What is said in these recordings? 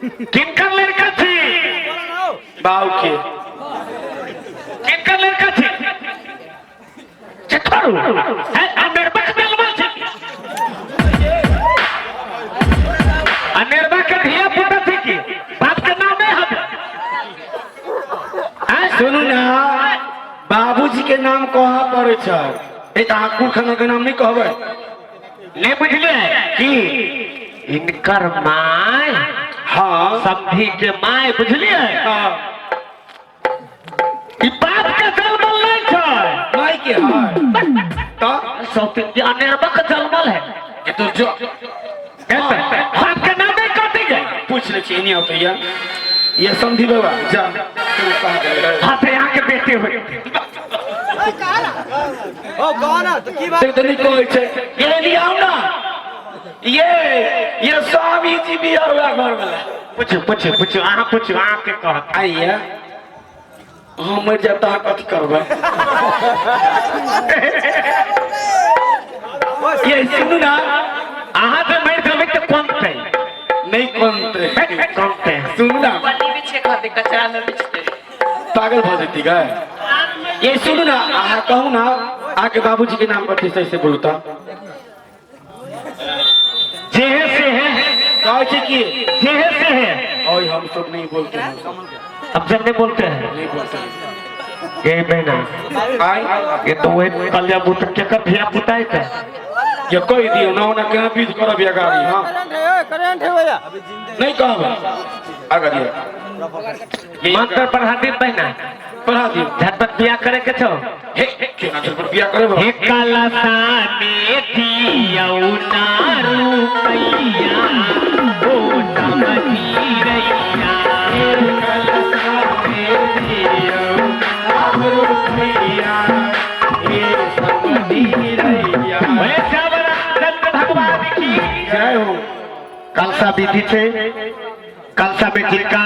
किनकर लड़का छी? बाबू के। किनकर लड़का छी? से छोड़ू। है अनेरबा के जन्मल छी। अनेरबा के धिया पुता छी की? बाप के नाम नहीं हबे। आँय? सुनू ना, बाबूजी के नाम कहाँ पड़े छै? ए तऽ अहाँ कुल के नाम नहीं कहबै? नहीं बुझलिए की? इनकर my. हाँ। समधी के my, बुझलिए? हाँ। ई बाप के जन्मल नहीं छै। माय के है तो सौतीन के अनेरबा के जन्मल है। ये तो जो बाप के नाम नहीं कहते गए। पूछ ले छी, नहीं होते या ये समधी बाबा जा तू कहाँ गए? हाँ तो यहाँ के बेटे हुए। ओ कौन है तो की बात? तो नहीं कहै छै ये नहीं आओ ना, ये स्वामी जी भी और घर वाला। पूछू पूछू पूछू, अहाँ पूछू, अहाँ के कहत। आइए, हम मर जाब तऽ अहाँ कथी करबै? ये सुनू ना, अहाँ जे मरि जेबै तऽ कोनतै? नहीं कोनते। कोनतै। सुनू ना, पन्नी बिछे खाते कचरा में बिछते। पागल भऽ जेती गए। ये सुनू ना, अहाँ कहू ना, अहाँके बाबूजी के नाम कथी छै से बोलू तऽ। जे है से है। कहै छै कि जे है से है। ओए हम सब नहीं बोलते हैं। अब जब नहीं बोलते हैं। नहीं बोलते हैं। ये बहना आय ये तो वही कल्या पुत्र के कर धिया पुता है ते। ये कहि दियौ ना, ओना केना बीज करब ये गाड़ी? हाँ। करंट है, करंट है भैया। नहीं कहब अगर ये मंत्र पढ़ा दी बहना। पढ़ा दियौ। झटपट बियाह करे के छौ। हे केना झटपट बियाह करब? हे कलसा में दियौ ना रुपैया ओ समझी रैया। कलसा में दियौ ना रुपैया हे समझी रैया। बोले श्यामराम भगवान की जय हो। कलसा विधि से कलसा में जिनका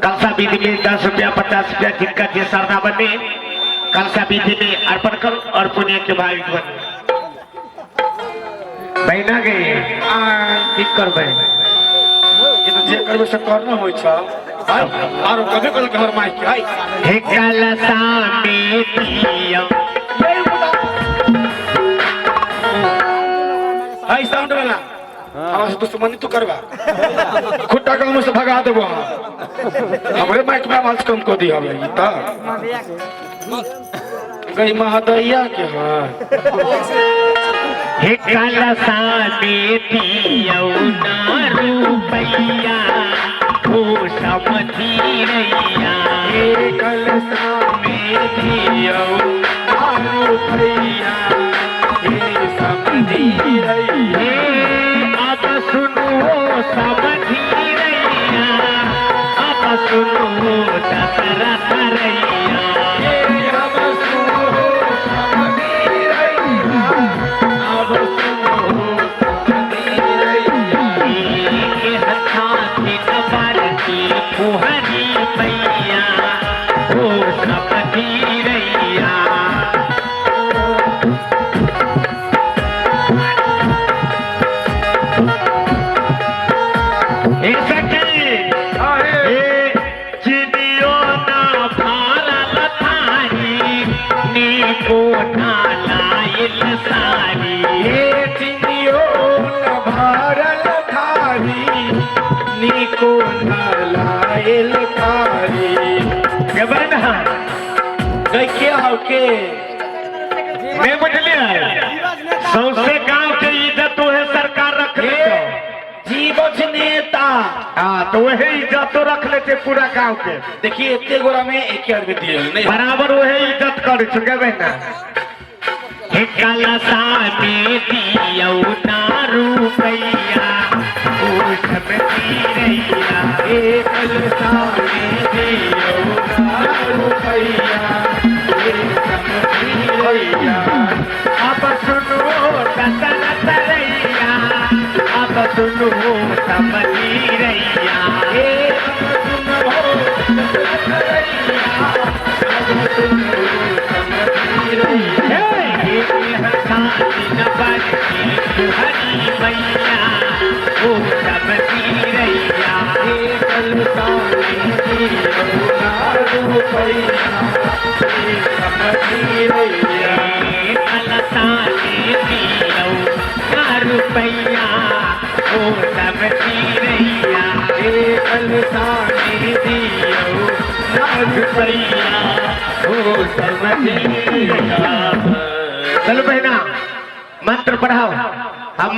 कलसा विधि में 10 रुपया 50 रुपया जिनका जे श्रद्धा बने कलसा विधि में अर्पण करो और पुण्य के भाई बने। बहना गई की करबै? ये तो जे करबै से करना होइ छ। आरो कभी कल के हमर माइक के हाय। हे कलसा में दियौ। हाय साउंड वाला, हमरा से दुश्मनी तू करबा, खुट्टा के मुंह से भगा देबो। हमरे माइक में आवाज कम कर दिया ई त गई महादैया के। हाँ। हे कलसा में दियौ ना रुपैया ओ समझी रैया। हे कलसा में दियौ ना रुपैया हे समझी रैया। हे अब सुनो समझी रैया, अब सुनो दशरथ रैया। हे अब सुनो समझी रैया, अब सुनो समझी रैया। हाथी की फुहरी मैया ओ समझी रैया। हे सखी, हे चिनियो ना फारल थारी नीको ना लाइल सारी। हे चिनियो न भरल थारी निको न लायल थारी। गबन ना गई के हौ के? नहीं बुझलिए, सौंसे गांव के इज्जत वह सरकार रख ले। जीवछ नेता। हाँ तो वही इज्जत तो रख लेते पूरा गांव के। देखिए एते गोरा में एक आदमी दिए नहीं बराबर वही इज्जत करे छुके बहना। हे कलसा में दियौ ना रुपैया ओ समझी रैया। हे कलसा में दियौ ना रुपैया हे समझी रैया। अब सुनो दशरथ रैया, अब सुनो समझी रैया। हे अब सुनो दशरथ रैया, अब सुनो समझी रैया। हे हरी मैया ओ समझी रैया। रुपैया हे समझी रैया। कलसा में दियो ना रुपैया ओ समझी रैया। हे कलसा में दियो ना रुपैया ओ समझी रैया। चलो बहना मंत्र पढ़ाओ हम।